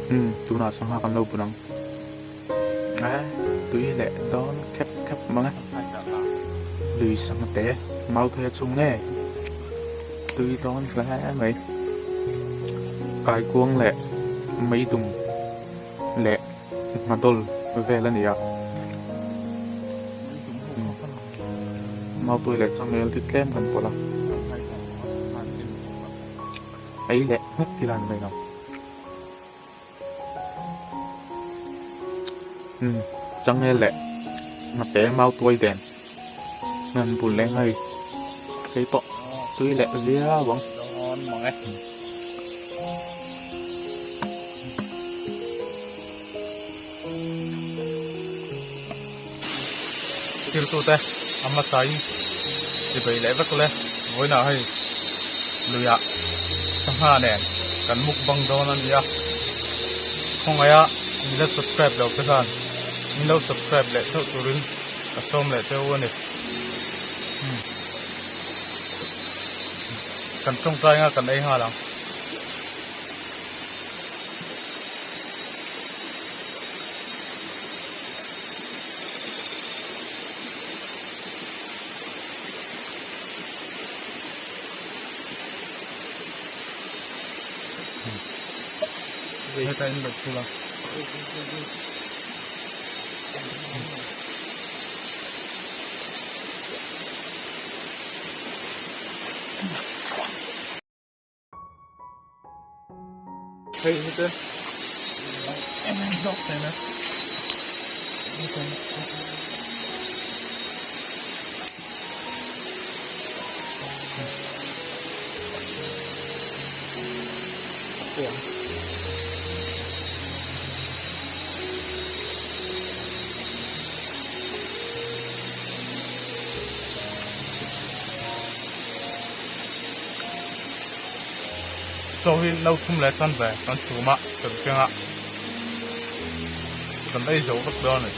Umm tunah sangha kan lo bun ang eh tui leh dawn khep khep mang e lui sangha te mau thei a chhung ngei tui dawn hle mai kaikuang leh meidum leh nghadawl vel a ni a mautui leh changel te tlem kan pawlh a ei leh hmek ila ni mai lo umm changel leh nghate mautuai nen an bul leh nghei hei pawh tui leh viau ang. Thiltute a hmasain ti bei leh vek le vawiinah hei luiah sangha nen kan mukbang dawn a ni a khawngaih a min la subscribe lo te khan min lo subscribe leh theuh turin ka sawm leh teuh a ni kan tawngtai anga kan ei nghal ang. Heta in lo phul a. Hei hi te zawk thei na. Chaw hi no thum leh chan ve kan chhum a kan keng a kan ei zo vek dawn a ni.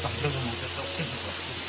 tam deuh emaw te chauh te hmu ang chu.